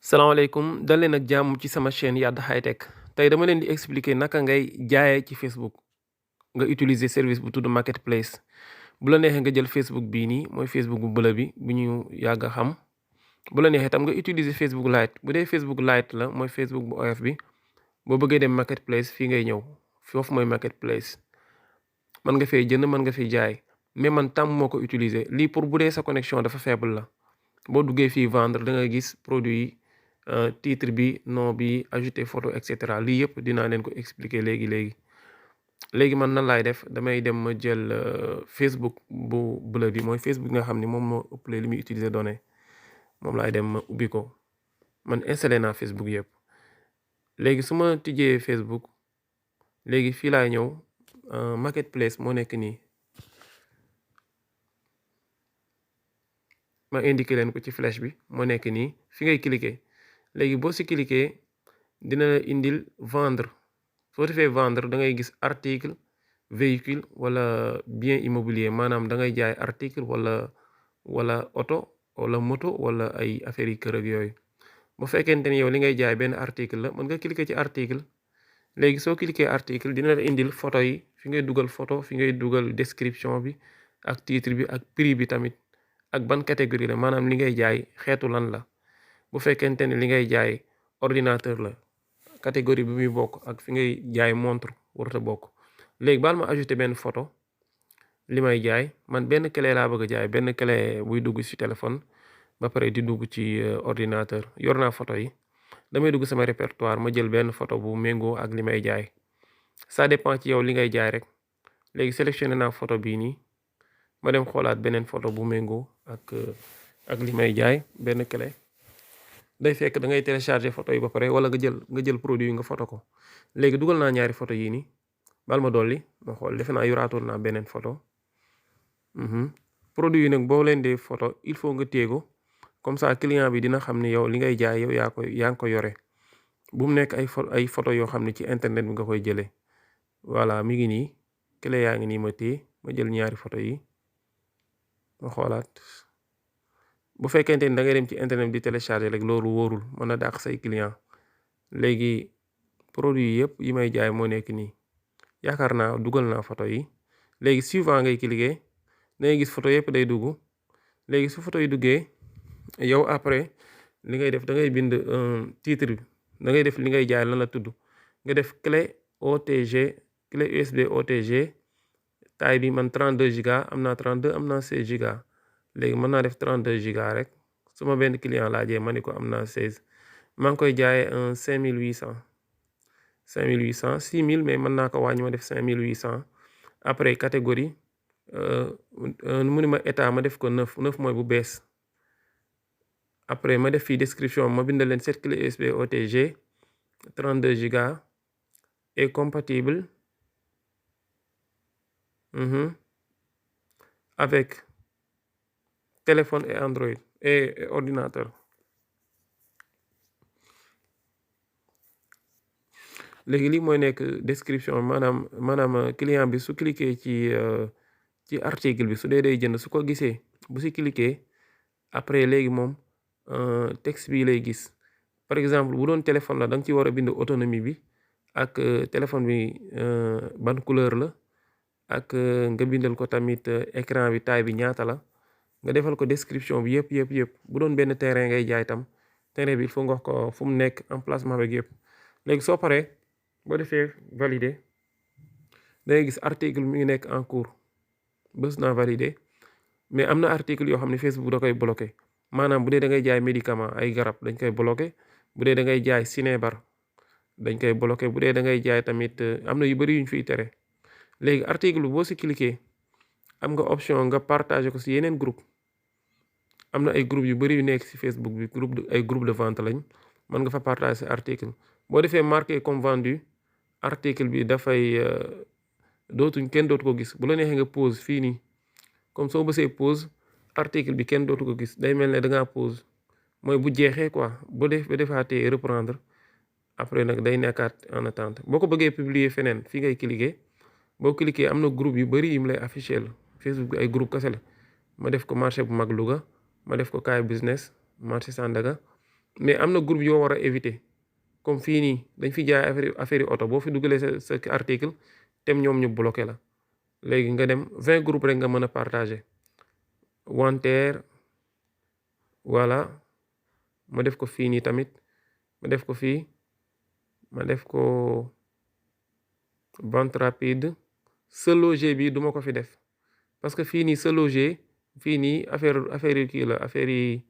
salaamaaleykum dal leen ak jàmm ci sama chaîne Yada High Tech tey dama leen di expliquer naka ngay jaayee ci Facebook nga utiliser service bu tudd marketplace bu la neexee nga jël Facebook bii nii mooy Facebook bu bëla bi bu ñu yàgg a xam bu la neexee tam nga utiliser Facebook Lite bu dee Facebook Lite la mooy Facebook bu oyof bi boo bëggee dem marketplace fii ngay ñëw foofu mooy marketplace mën nga fay jënd mën nga fi jaay mais man tam moo ko utiliser lii pour bu dee sa connexion dafa faible la boo duggee fii vendre da nga gis produit yi titre bi nom bi ajouter photo et cetera lii yëpp dinaa leen ko expliquer léegi man nan laay def damay dem ma jël Facebook bu bleu bi mooy Facebook nga xam ni moom moo ëppale li muy utiliser données moom laay dem ma ubbi ko man installé naa Facebook yëpp léegi su ma tijjee Facebook léegi fii laay ñëw marketplace moo nekk nii ma indiqué leen ko ci flèche bi moo nekk nii fi ngay cliquer léegi boo si cliquer dina la indil vendre soo defee vendre da ngay gis article véhicule wala bien immobilier maanaam da ngay jaay article wala oto wala moto wala ay affaires yi kër ak yooyu bu fekkente ni yow li ngay jaay benn article la mën nga cliquer ci article léegi soo cliquer article dina la indil photo yi fi ngay dugal photo fi ngay dugal description bi ak titre bi ak prix bi tamit ak ban catégorie la maanaam li ngay jaay xeetu lan la bu fekkente ne li ngay jaay ordinateur la catégorie bi muy bokk ak fi ngay jaay montre warut a bokk léegi baal ma ajouté benn photo li may jaay man benn clé laa bëgg a jaay benn clé buy dugg ci téléphone ba pare di dugg ci ordinateur yor naa photo yi damay dugg sama répertoire ma jël benn photo bu méngoo ak li may jaay ça dépend ci yow li ngay jaay rek léegi sélectionné naa photo bii nii ma dem xoolaat beneen photo bu méngoo ak li may jaay benn clé day fekk da ngay télécharger photo yi ba pare wala nga jël produit yi nga photo ko léegi dugal naa ñaari photo yii nii bal ma dolli ma xool defe naa yoraatoon naa beneen photo produit yi nag boo leen dee photo il faut nga téye ko comme ça client bi dina xam ne yow li ngay jaay yow yaa ngi ko yore bu mu nekk ay photo yoo xam ne ci internet bi nga koy jëlee voilà mi ngi nii clé yaa ngi nii ma téye ma jël ñaari photo yi ma xoolaat bu fekkente ni da ngay dem ci internet di télécharger rek loolu wóorul mën na dàq say client léegi produit yëpp yi may jaay moo nekk nii yaakaar naa dugal naa photo yi léegi suivant ngay cliquer da ngay gis photo yëpp day dugg léegi su photo yi duggee yow après li ngay def da ngay bind titre bi da ngay def li ngay jaay lan la tudd nga def clé OTG clé USB OTG taille bi man 32 giga am naa 32 am naa 16 giga léegi mën naa def 32 giga rek su ma benn client laajee ma ni ko am naa 16 maa ngi koy jaayee 5800 6000 mais mën naa ko wàññi ma def 5800 après catégorie mu ni ma état ma def ko 9 mooy bu bees après ma def fii description ma bindal leen cette clé USB OTG 32 giga est compatible avec téléphone et Android et ordinateur léegi lii mooy nekk description maanaam client bi su cliquer ci article bi su dee day jënd su ko gisee bu si cliquer après léegi moom texte bi lay gis par exemple bu doon téléphone la da nga ci war a bind autonomie bi ak téléphone bi ban couleur la ak nga bindal ko tamit écran bi taille bi ñaata la nga defal ko description bi yëpp bu doon benn terrain ngay jaay tam terrain bi il faut nga wax ko fu mu nekk emplacement beeg yëpp léegi soo paree boo defee valider da ngay gis article mi ngi nekk en cours bës naa valider mais am na article yoo xam ne Facebook da koy bloqué maanaam bu dee da ngay jaay médicament ay garab dañ koy bloqué bu dee da ngay jaay sinébar dañ koy bloqué bu dee da ngay jaay tamit am na yu bëri yuñ fiy tere léegi article bi boo si cliquer am nga option nga partager ko si yeneen groupe am na ay groupe yu bëri yu nekk si Facebook bi ay groupe de vente lañ mën nga fa partager article boo defee marqué comme vendu article bi dafay kenn dootu ko gis bu la neexee nga pause fii nii comme soo bësee pause article bi kenn dootu ko gis day mel ne da ngaa pause mooy bu jeexee quoi ba defaatee reprendre après nag day nekkaat en attente boo ko bëggee publier feneen fii ngay cliquer boo cliquer am na groupe yu bëri yi mu lay afficher Facebook bi ay groupe kese la ma def ko marché bu mag Louga ma def ko kaay business marché Sandaga mais am na groupe yoo war a éviter comme fii nii dañ fi jaay affaire yi oto boo fi dugalee sa article tem ñoom ñu bloqué la léegi nga dem 20 groupes rek nga mën a partager wanteer voilà ma def ko fii nii tamit ma def ko fii ma def ko vente rapide se loger bi duma ko fi def parce que fii nii se loger fii nii affaire yi kii la affaire yi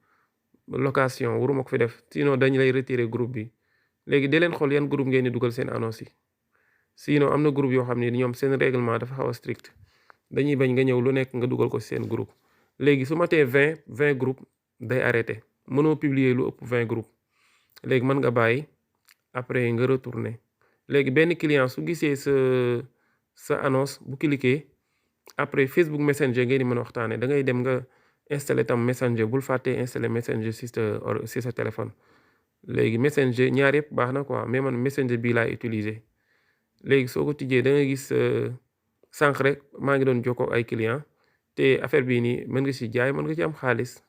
location waruma ko fi def sinon dañ lay retirer groupe bi léegi de leen xool yan groupe ngeen di dugal seen annonce yi sinon am na groupe yoo xam ne ñoom seen règlement dafa xaw a strict dañuy bañ nga ñëw lu nekk nga dugal ko seen groupe léegi su ma tee 20 groupe day arrêté mënoo publier lu ëpp 20 groupe léegi mën nga bàyyi après nga retourner léegi benn client su gisee sa annonce bu cliquer après Facebook Messenger ngeen di mën a waxtaanee da ngay dem nga installer tam Messenger bul fàttee installer Messenger si sa téléphone léegi Messenger ñaar yëpp baax na quoi mais man Messenger bii laay utiliser léegi soo ko tijjee da nga gis sànq rek maa ngi doon jokkoo ay client te affaire bii nii mën nga ci jaay mën nga ci am xaalis